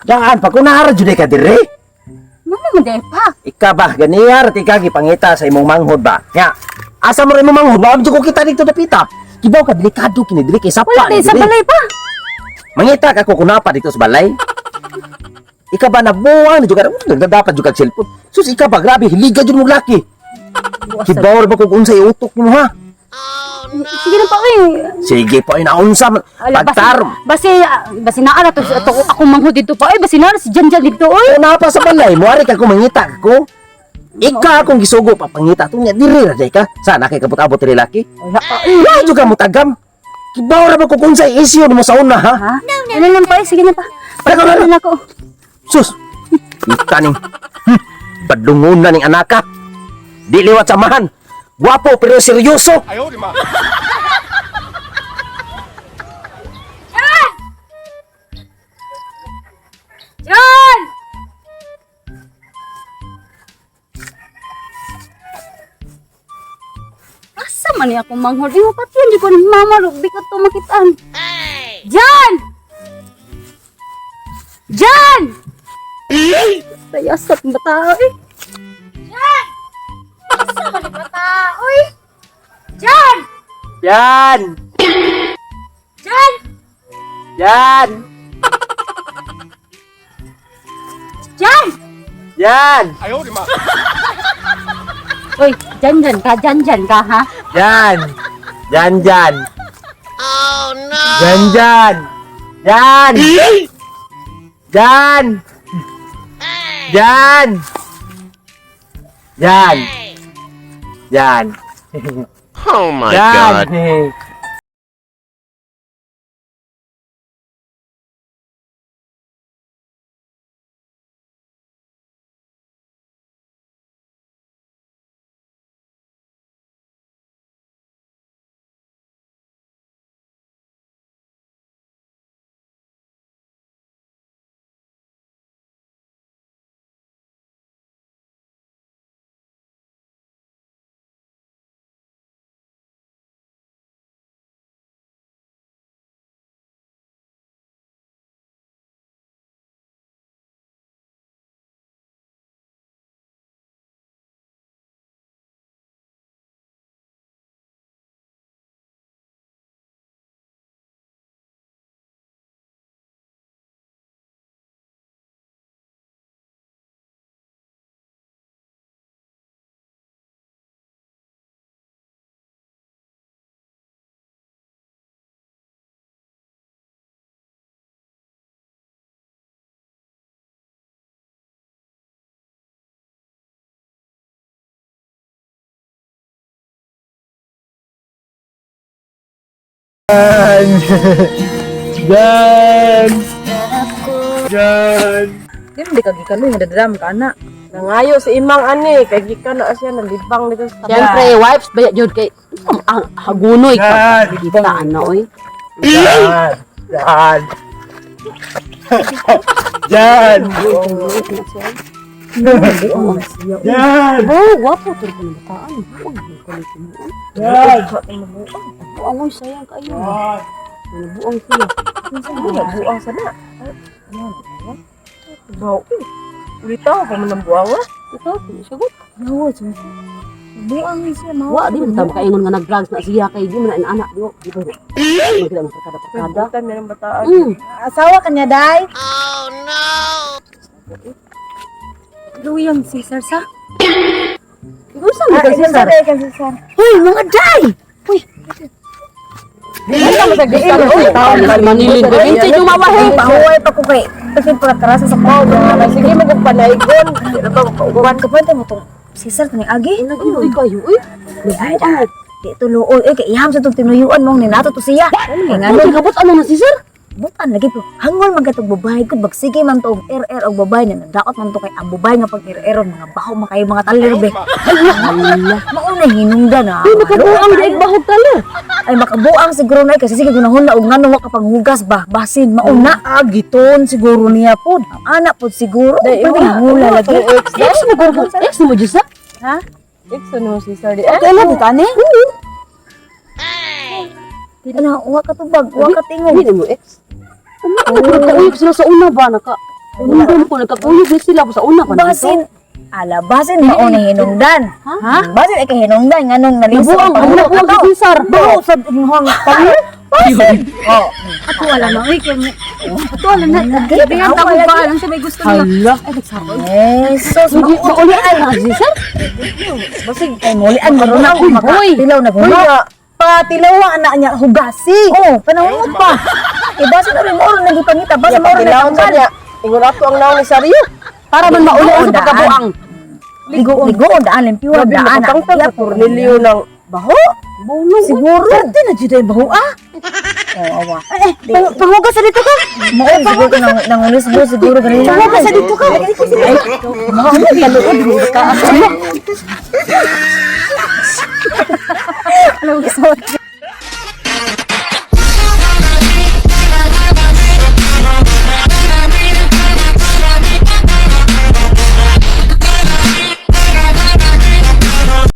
Daan pa kung naara jud ka dire. Ano man day pa? Ika ba ganiyar tika gipangita sa imong manghod ba? Nya. Asa mo rin imong manghod? Wa jud ko kita dito dapita. Kibaw ka delikado kini diri kay sapa Wala day ni sa diri. balay pa. Mangita ka ko kunapa dito sa balay. Ika ba nabuang ni jud ka nagdadapat jud kag cellphone. Sus ika ba grabe hiliga jud mong laki. Kibaw ra ba kung unsay utok nimo ha? Sige na pa oy. Sige pa inaunsa man. Ala, Pagtarom. Basi ah, basi naa na to to akong manghod dito pa oy, basi naa na si Janjan dito oy. Kunapa sa balay mo ari ka ko mangita ka ko. Ika akong gisugo papangita to nya diri ra day ka. Sana kay kabot-abot diri laki. Wala pa oy. Wa jud ka mutagam. Kibaw ra ba ko kung unsay issue nimo sa una ha? Ha? Ano lang pa oy, sige na pa. Teka, Pagkain na ako. Sus. Ika ning badlungon na ning anaka. Di liwat samahan. Gwapo pero seryoso. Jan! Asa man ni akong manghod? Di mo pati hindi ko ni mama rugby ka to makitaan. Jan! Jan! Sayasat bata eh. Jan! Asa man ni bata oy? Jan! Yan! Jan! Yan! Jan! Yan! Uy, Jan Jan ka, Jan Jan ka ha? Yan! Yan yan! Oh no! Yan yan! Yan! Yan! Yan! Yan! Yan! Oh my Yan! God. Yan! Yan! Di man di ka gikan nga dadam ka ana. Nangayo si Imang ani kay gikan na siya nalibang nito sa Siyempre, wipes ba jud kay ang hagunoy ka. Yan! Kita ano oy. Yan! Yan! Yan! Yan! Oh, gwapo to ng bataan. Buang ko ni mo. Yan! Buang oy sayang kayo. Buang siya. Ano buang sana. Baw. Ulitaw pa man ang buang ah. Ito, sagot. Nawa siya. Buang ni siya mao. Wa di man ta makaingon nga nag-drugs na siya kay di man na anak di. Di ba? Magkita mo kada kada. Pagbutan meron bataan. Asawa kanya day. Luyang Cesar sa. Unsa man kay Ah, Cesar? day kan Cesar. Hoy, mga day. Hoy. Manilin ba? Hindi yung mawahi. Pahuway pa ko kay kasi pagkarasa sa ko. Sige magpanaygon. Di na ba Uban ka pa mo tong Cesar to ni agi. Uy kayo uy. Ay da. Di tuluoy eh kay iham sa tong tinuyuan mong ninato to siya. Kay Ano ngano kabot ano na Cesar? butan lagi po. Hangol man katong babae gud bagsige man to og RR og babae na nadaot man to kay ang babae nga pag RR mga baho man kayo mga talir be. Mauna hinungdan na. Uy, makabuang daig bahog tala. Ay makabuang siguro na eh, kasi sige gunahon na og ngano wa ka panghugas ba basin mauna. Ah, giton siguro niya pod. Ang anak pod siguro Dai, pwede wala, hangula wala lagi. pa ex. Ex mo ko ex mo jud sa. Ex ano si Sir di. Eh, Kailan dito ani? Ano, wa ka tubag, wa ka tingog. Hindi mo ex. Nagkauyog sila sa una ba? Naka, Undom ko, nagkakuyog na sila sa una pa. Basin, ala, basin mao ni hinungdan. Ha? Basin ay kahinungdan nganong naliso Nabuang, ang pangulo nabuang ato. si Cesar. Baho sa inghong pangulo. Basin. Oh, Ato wala na, uy, kay mo. Ato wala na. Sabihan ta kung ba, alam siya may gusto niya. Hala. Ay, nagsama. Jesus, Maulian na, Cesar. Basig ay mulian maron ako makatilaw na Uy, gulo. nga, patilaw ang anak niya hugasi. Oh, panahon pa. Eh basin rin mo rin nagipangita, basin mo rin Patilaon sa natambal. niya. Ingon ato ang naon ni Saryo. Para man maulian sa Daan. pagkabuang. Ligoon, ligoon daan limpyuhan Grabe daan. makatangtang sa Cornelio ng baho. Bono. Siguro. Pwede na jud ay baho ah. Oh, awa. Eh, panghugas sa dito ka. Mao siguro nang nangulisbo siguro ganun. Panghugas sa dito ka. Ay, mao Kaluod, ka. alam ko.